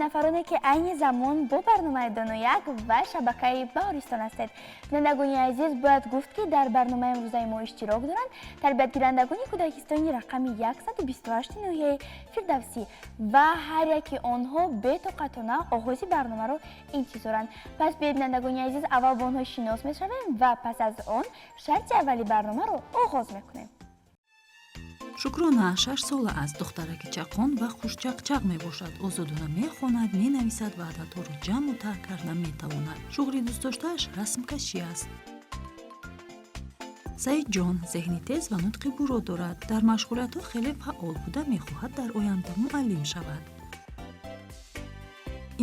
Нафароне, ки айни замон бо барномаи «Донояк» ва шабакаи Баҳористон ҳастед. Бинандагони азиз, бояд гуфт, ки дар барномаи имрӯзаи мо иштирок доранд тарбиятгирандагони кӯдакистони рақами 128 ноҳияи Фирдавсӣ ва ҳар яки онҳо бетоқатона оғози барномаро интизоранд. Пас биёед, бинандагони азиз, аввал бо онҳо шинос мешавем ва пас аз он шарти аввали барномаро оғоз мекунем. Шукрона 6-сола аст. Духтараки чаққон ва хушчақчақ мебошад. Озодона мехонад, менависад ва ададҳоро ҷамъу тарҳ карда метавонад. Шуғли дӯстдоштааш расмкашӣ аст. Саидҷон зеҳни тез ва нутқи бурро дорад. Дар машғулиятҳо хеле фаъол буда, мехоҳад дар оянда муаллим шавад.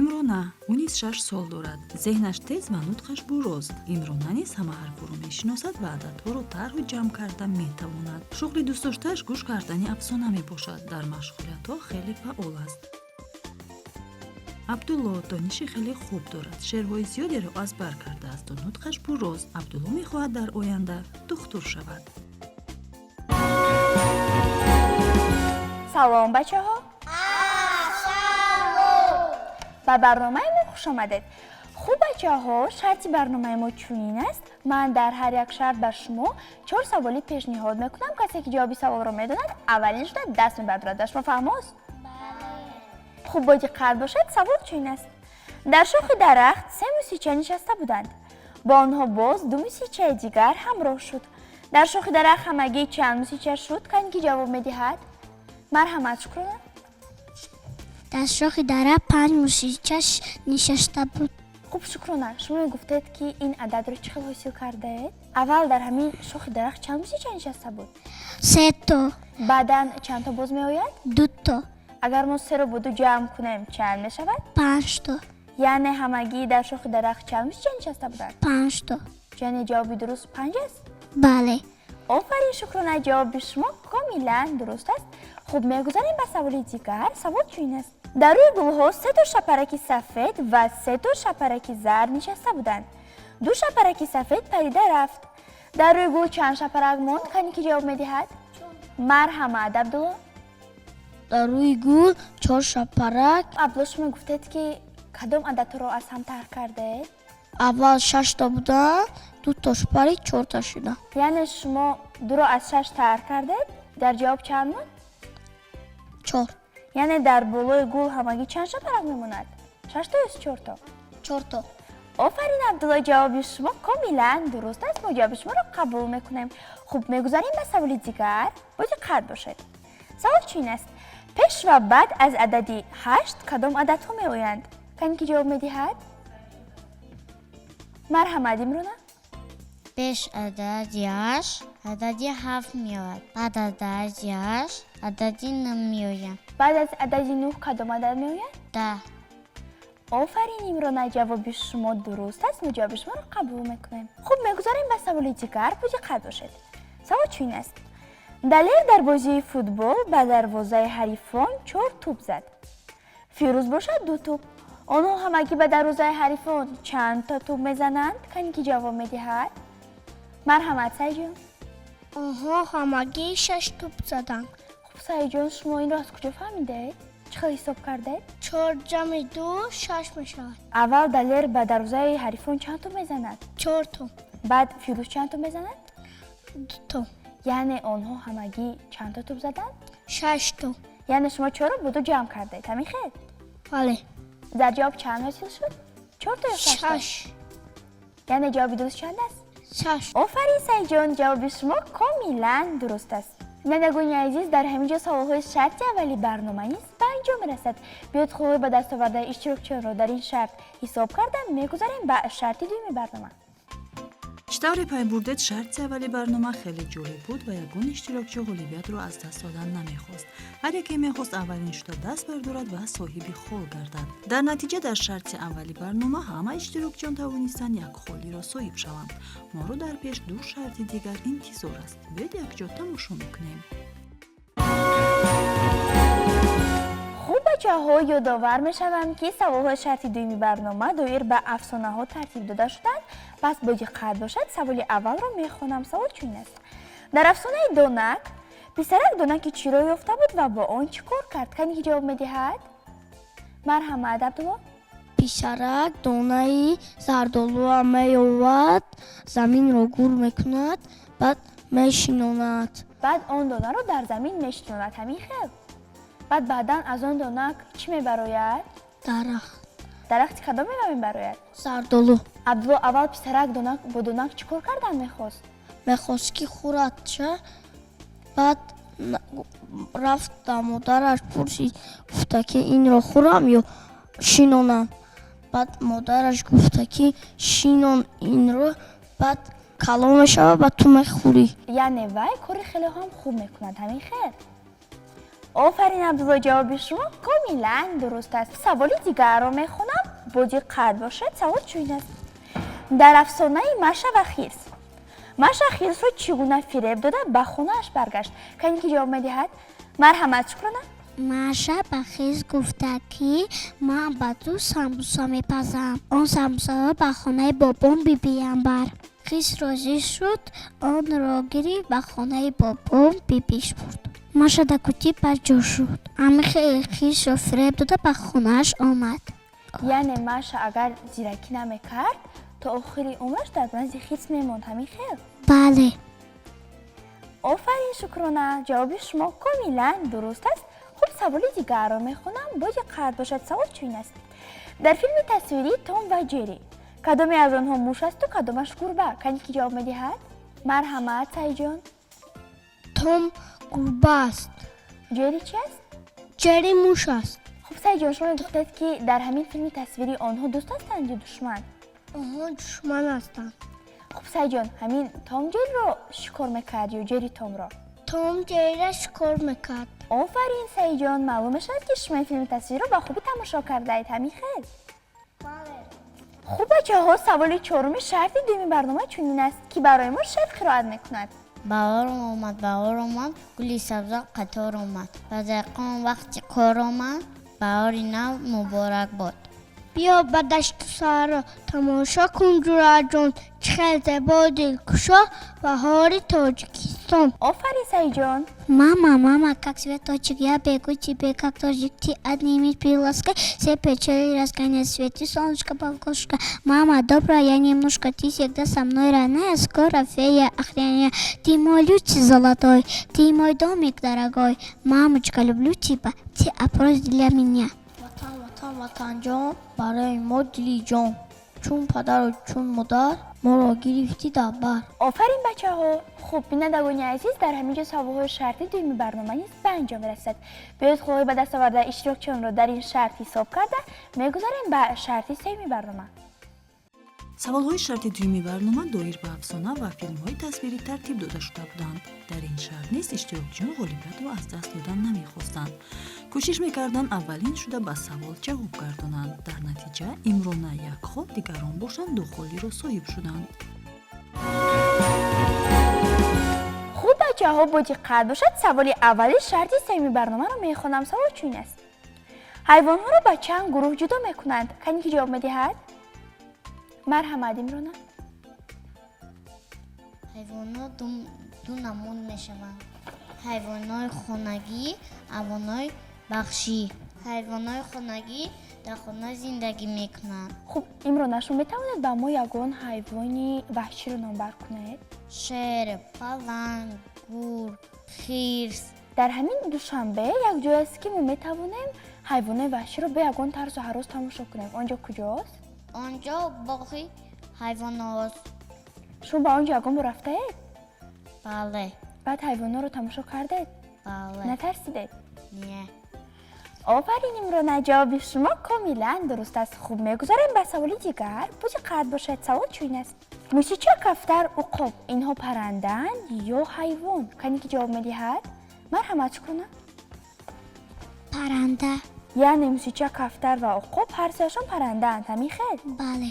Имрона, ӯ низ 6 сол дорад. Зеҳнаш тез ва нутқаш буррост. Имрона низ ҳама ҳарфҳоро мешиносад ва ададҳоро тарҳу ҷамъ карда метавонад. Шуғли дӯстдоштааш гӯш кардани афсона мебошад. Дар машғулиятҳо хеле фаъол аст. Абдулло дониши хеле хуб дорад, шеърҳои зиёдеро аз бар кардаасту нутқаш буррост. Абдулло мехоҳад дар оянда духтур шавад. Салом, бачаҳо, ба барномаи мо хуш омадед. Хуб, бачаҳо, шарти барномаи мо чунин аст: ман дар ҳар як шарт ба шумо чор саволӣ пешниҳод мекунам. Касе ки ҷавоби саволро медонад, аввалин шуда даст мебардорад. Ба шумо фаҳмост? Хуб, бо диққат бошед. Савол чунин аст: дар шохи дарахт се мусича нишаста буданд. Бо онҳо боз ду мусичаи дигар ҳамроҳ шуд. Дар шохи дарахт ҳамагӣ чанд мусича шуд? Кане ки ҷавоб медиҳад? Марҳамат, Шукрона. Дар шохи дарахт панҷ мусича нишаста буд. Хуб, Шукрона, шумо мегуфтед, ки ин ададро чӣ хел ҳосил кардаед? Аввал дар ҳамин шохи дарахт чанд мусича нишаста буд? Сето. Баъдан чандто боз меояд? Дуто. Агар мо серо бо ду ҷамъ кунем, чанд мешавад? Панҷто. Яъне ҳамагӣ дар шохи дарахт чанд мусича нишаста буданд? Панҷто. Яъне ҷавоби дуруст панҷ аст? Бале. Офарин, Шукрона, ҷавоби шумо комилан дуруст аст. Хуб, мегузарем ба саволи дигар. Савол чунин аст: дар рӯи гулҳо сето шапараки сафед ва сето шапараки зард нишаста буданд. Ду шапараки сафед парида рафт. Дар рӯи гул чанд шапарак монд? Кане ки ҷавоб медиҳад? Марҳамат, Абдулло. Дар рӯи гул чор шапарак. Абдулло, шумо гуфтед, ки кадом ададҳоро аз ҳам тарҳ кардаед? Аввал шашта буданд, дутош парид, чорта шуда. Яъне шумо дуро аз шаш тарҳ кардед, дар ҷавоб чанд монд? Чор. Яъне дар болои гул ҳамагӣ чанд шапарак мемонад? Шашто ё чорто? Чорто. Офарин, Абдулло, ҷавоби шумо комилан дуруст аст. Мо ҷавоби шуморо қабул мекунем. Хуб, мегузарем ба саволи дигар. Бо диққат бошед. Савол чунин аст: пеш ва баъд аз адади ҳашт кадом ададҳо меоянд? Кане ки ҷавоб медиҳад? Марҳамат, Имрона. Пеш адади ҳашт адади ҳафт меояд, баъд адади ҳашт адади нӯҳ меояд. Баъд аз адади нӯҳ кадом адад меояд? 10. Офарин, Имрона, ҷавоби шумо дуруст аст. Мо ҷавоби шуморо қабул мекунем. Хуб, мегузарем ба саволи дигар. Бо диққат бошед. Савол чунин аст: Далер дар бозии футбол ба дарвозаи ҳарифон чор тӯб зад, Фирӯз бошад ду тӯб. Онҳо ҳамагӣ ба дарвозаи ҳарифон чанд то тӯб мезананд? Кане ки ҷавоб медиҳад? Марҳамат, Саидҷон. Онҳо ҳамагӣ шаш тӯб заданд. Хуб, Саидҷон, шумо инро аз куҷо фаҳмидаед? Чӣ хел ҳисоб кардаед? Чор ҷамъи ду шаш мешавад. Аввал Далер ба дарвозаи ҳарифон чанд тӯб мезанад? Чор тӯб. Баъд Фирӯз чанд тӯб мезанад? Ду тӯб. Яъне онҳо ҳамагӣ чанд то тӯб заданд? Шаш тӯб. Яъне шумо чорро бо ду ҷамъ кардаед, ҳамин хел? Бале. Дар ҷавоб чанд ҳосил шуд? Чорто ё шашто? Шаш. Яъне ҷавоби дуруст чанд аст? Шаш. Офарин, Саидҷон, ҷавоби шумо комилан дуруст аст. Бинандагони азиз, дар ҳамин ҷо саволҳои шарти аввали барнома низ ба анҷом мерасад. Биёед, холҳои ба даст овардаи иштирокчиёнро дар ин шарт ҳисоб карда, мегузарем ба шарти дуюми барнома. Чӣ тавре пай бурдед, шарти аввали барнома хеле ҷолиб буд ва ягон иштирокчӣ ғолибиятро аз даст додан намехост. Ҳар яке мехост аввалин шуда даст бардорад ва соҳиби хол гардад. Дар натиҷа, дар шарти аввали барнома ҳама иштирокчиён тавонистанд як холиро соҳиб шаванд. Моро дар пеш ду шарти дигар интизор аст. Биёед, якҷо тамошо мекунем. Хуб, бачаҳо, ёдовар мешавам, ки саволҳои шарти дуюми барнома доир ба афсонаҳо тартиб дода шуданд. Пас бо диққат бошед. Саволи аввалро мехонам. Савол чунин аст: дар афсонаи Донак писарак донаки чиро ёфта буд ва бо он чӣ кор кард? Кане ки ҷавоб медиҳад? Марҳамат, Абдулло. Писарак донаи зардолуа меёвад, заминро гур мекунад, баъд мешинонад. Баъд он донаро дар замин мешинонад, ҳамин хел. Баъд баъдан аз он донак чӣ мебарояд? Дарахт. Дарахти кадом мева мебарояд? Зардолу. Абдулло, аввал писарак донак бо донак чӣ кор кардан мехост? Мехост, ки хӯрадша. Баъд рафт ба модараш пурсид, гуфта ки инро хӯрам ё шинонам. Баъд модараш гуфта ки шинон инро, баъд калон мешавад, баъд ту мехӯрӣ. Яъне вай кори хеле ҳам хуб мекунад, ҳамин хел. Офарин, Абдулло, ҷавоби шумо комилан дуруст аст. Саволи дигарро мехонам, бо диққат бошед. Савол чунин аст: дар афсонаи Маша ва хирс Маша хирсро чӣ гуна фиреб дода ба хонааш баргашт? Кане ки ҷавоб медиҳад? Марҳамат, Шукрона. Маша ба хирс гуфта, ки ман ба ту самбуса мепазам, он самбусаро ба хонаи бобом бибиям бар. Хирс розӣ шуд, онро гирифт, ба хонаи бобом бибиш бурд. Маша дар кутӣ ба ҷо шуд. Ҳамин хирсро фиреб дода ба хонааш омад. Яъне Маша агар зиракӣ намекард, то охири умраш дар назди хирс мемонд, ҳамин хел? Бале. Офарин, Шукрона, ҷавоби шумо комилан дуруст аст. Хуб, саволи дигарро мехонам, бо диққат бошад. Савол чунин аст: дар филми тасвирии Том ва Ҷерри кадоме аз онҳо муш асту кадомаш гурба? Кане ки ҷавоб медиҳад? Марҳамат, Саидҷон. Том гурба аст. Ҷерри чи аст? Ҷерри муш аст. Хуб, Саидҷон, шумо мегуфтед, ки дар ҳамин филми тасвирӣ онҳо дӯст ҳастанд ё душман? Онҳо душман ҳастанд. Хуб, Саидҷон, ҳамин Том Ҷерриро шикор мекард ё Ҷерри Томро? Том Ҷерриро шикор мекард. Офарин, Саидҷон, маълум мешавад, ки шумо ин филми тасвирро ба хубӣ тамошо кардаед, ҳамин хел? Хуб, бачаҳо, саволи чоруми шарти дуюми барнома чунин аст, ки барои мо шеър қироат мекунад. Баҳор омад, баҳор омад, гули сабза қатор омад, ба деҳқон вақти кор омад, баҳори нав муборак бод. Биё ба дашту саҳро, тамошо кун, ҷураҷон, чӣ хел зебо, дилкушо баҳори Тоҷикистон. Офарин, Саидҷон. Мама, мама, как цветочек, я бегу тебе, как дождик, ты обними, приласкай, все печали разгоняй, свети, солнышко, полкошка. Мама добрая немножко, ты всегда со мной родная, скоро фея охраняй. Ты мой луч золотой, ты мой домик дорогой. Мамочка, люблю тебя, ты опрос для меня. Ватан, ватан, ватанҷон, барои мо дили ҷон, чун падару чун модар моро гирифтӣ дар бар. Офарин, бачаҳо. Хуб, бинандагони азиз, дар ҳамин ҷо саволҳои шарти дуюми барнома низ ба анҷом мерасад. Биёед, холҳои ба даст овардаи иштирокчиёнро дар ин шарт ҳисоб карда мегузарем ба шарти сеюми барнома. Саволҳои шарти дуюми барнома доир ба афсона ва филмҳои тасвирӣ тартиб дода шуда буданд. Дар ин шарт низ иштирокчиён ғолибиятро аз даст додан намехостанд, кӯшиш мекарданд аввалин шуда ба савол ҷавоб гардонанд. Дар натиҷа Имрона як хол, дигарон бошанд ду холиро соҳиб шуданд. Хуб, бачаҳо, бо диққат бошад. Саволи аввали шарти сеюми барномаро мехонам. Савол чунин аст: ҳайвонҳоро ба чанд гурӯҳ ҷудо мекунанд? Кане ки ҷавоб медиҳад? Марҳамат, Имрона. Ҳайвонот ду намуд мешаванд: ҳайвонҳои хонагӣ, ҳайвонҳои ваҳшӣ. Ҳайвонҳои хонагӣ дар хона зиндагӣ мекунанд. Хуб, Имрона, шумо метавонед ба мо ягон ҳайвони ваҳширо номбар кунед? Шер, паланг, гург, хирс. Дар ҳамин Душанбе як ҷой аст, ки мо метавонем ҳайвонои ваҳширо бе ягон тарсу ҳарос тамошо кунем. Он ҷо куҷост? Он ҷо боғи ҳайвоност. Шумо ба он ҷо ягон бор рафтаед? Бале. Баъд ҳайвонҳоро тамошо кардед? Бале. Натарсидед? Не. Офарин, Имрона, ҷавоби шумо комилан дуруст аст. Хуб, мегузарем ба саволи дигар, бо диққат бошед. Савол чунин аст: мусича, кафтар, уқоб — инҳо паррандаанд ё ҳайвон? Кане ки ҷавоб медиҳад? Марҳамат, Шукрона. Парранда. Яъне мусича, кафтар ва уқоб ҳар сеашон паррандаанд, ҳамин хел? Бале.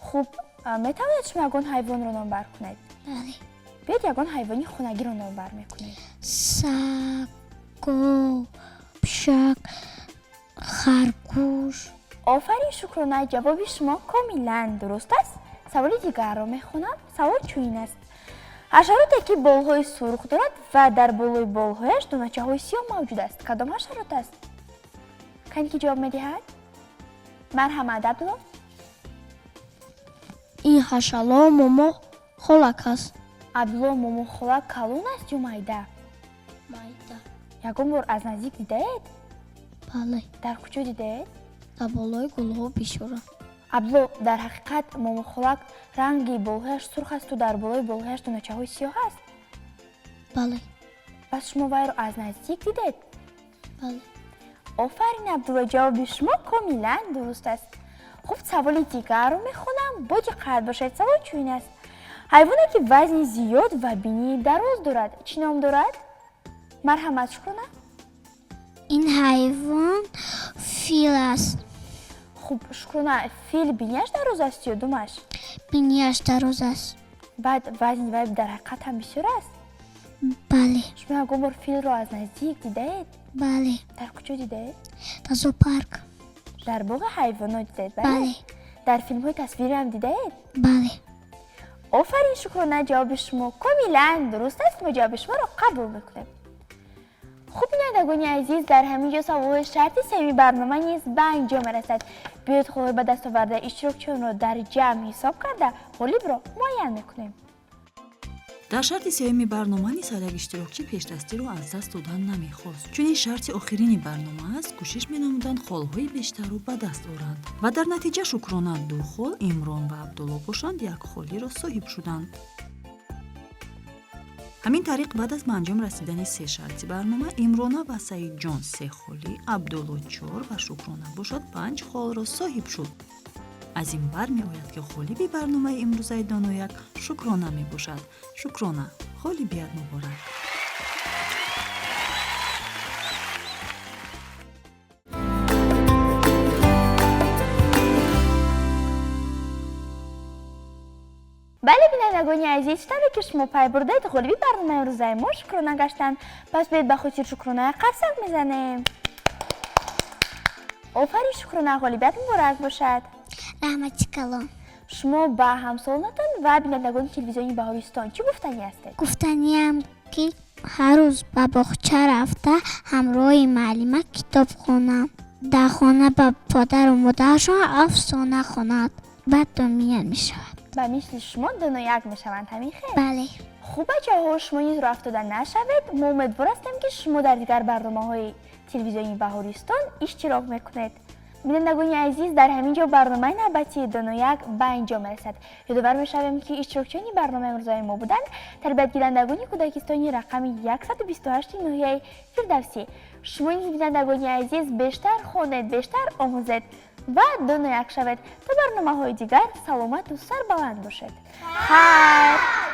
Хуб, метавонед шумо ягон ҳайвонро номбар кунед? Бале. Биёед, ягон ҳайвони хонагиро номбар мекунед. Саг, гов, пишак, харгӯш. Офарин, Шукрона, ҷавоби шумо комилан дуруст аст. Саволи дигарро мехонам. Савол чунин аст: ҳашароте, ки болҳои сурх дорад ва дар болои болҳояш доначаҳои сиёҳ мавҷуд аст, кадом ҳашарот аст? Кане, ки ҷавоб медиҳад? Марҳамат, Абдулло. Ин ҳашало Момо холак аст. Абдулло, момохолак калон аст ё майда? Майда. Ягон бор аз наздик дидаед? Бале. Дар куҷо дидаед? Дар болои гулҳо бисёранд. Абдулло, дар ҳақиқат момохолак ранги болҳояш сурх асту дар болои болҳояш доначаҳои сиёҳ аст? Бале. Пас шумо вайро аз наздик дидед? Бале. Офарин, Абдулло, ҷавоби шумо комилан дуруст аст. Хуб, саволи дигарро мехонам, бо диққат бошед. Савол чунин аст: ҳайвоне, ки вазни зиёд ва бинии дароз дорад, чӣ ном дорад? Марҳамат, Шукрона. Ин ҳайвон фил аст. Хуб, Шукрона, фил бинияш дароз аст ё думаш? Бинияш дароз аст. Баъд вазни вай дар ҳақиқат ҳам бисёр аст? Бале. Шумо ягон бор филро аз наздик дидаед? Бале. Дар куҷо дидаед? Дар зоопарк. Дар боғи ҳайвонот дидаед, бале? Бале. Дар филмҳои тасвирӣ ҳам дидаед? Бале. Офарин, Шукрона, ҷавоби шумо комилан дуруст аст. Мо ҷавоби шуморо қабул мекунем. Хуб, бинандагони азиз, дар ҳамин ҷо саволҳои шарти сеюми барнома низ ба анҷом мерасад. Биёед, холҳои ба даст овардаи иштирокчиёнро дар ҷамъ ҳисоб карда, ғолибро муайян мекунем. Дар шарти сеюми барнома низ ҳар як иштирокчӣ пешдастиро аз даст додан намехост. Чунин шарти охирини барнома аст, кӯшиш менамуданд холҳои бештарро ба даст оранд ва дар натиҷа Шукрона ду хол, Имрон ва Абдулло бошанд, як холиро соҳиб шуданд. Ҳамин тариқ, баъд аз ба анҷом расидани се шарти барнома, Имрона ва Саидҷон се холӣ, Абдулло чор ва Шукрона бошад, панҷ холро соҳиб шуд. Аз ин бармеояд, ки ғолиби барномаи имрӯзаи Донояк Шукрона мебошад. Шукрона, ғолибият муборак! Бале, бинандагони азиз, тавре ки шумо пай бурдед, ғолиби барномаи имрӯзаи мо Шукрона гаштанд. Пас биёед, ба хотири Шукрона қарсак мезанем. Офарин, Шукрона, ғолибият муборак бошад! Раҳмати калон. Шумо ба ҳамсолонатон ва бинандагони телевизиони Баҳористон чӣ гуфтанӣ ҳастед? Гуфтаниам, ки ҳар рӯз ба боғча рафта, ҳамроҳи муаллима китоб хонам, дар хона ба падару модарашон афсона хонад, баъд домиян мешавад. Ба мисли шумо донояк мешаванд, ҳамин хел? Бале. Хуб, бачаҳо, шумо низ роҳ афтода нашавед. Мо умедвор ҳастем, ки шумо дар дигар барномаҳои телевизиони Баҳористон иштирок мекунед. Бинандагони азиз, дар ҳамин ҷо барномаи навбатии Донояк ба анҷом мерасад. Ёдовар мешавем, ки иштирокчиёни барномаи имрӯзаи мо буданд тарбиятгирандагони кӯдакистони рақами 128 ноҳияи Фирдавсӣ. Шумо низ, бинандагони азиз, бештар хонед, бештар омӯзед ва донояк шавед. То барномаҳои дигар саломату сарбаланд бошед. Хайр.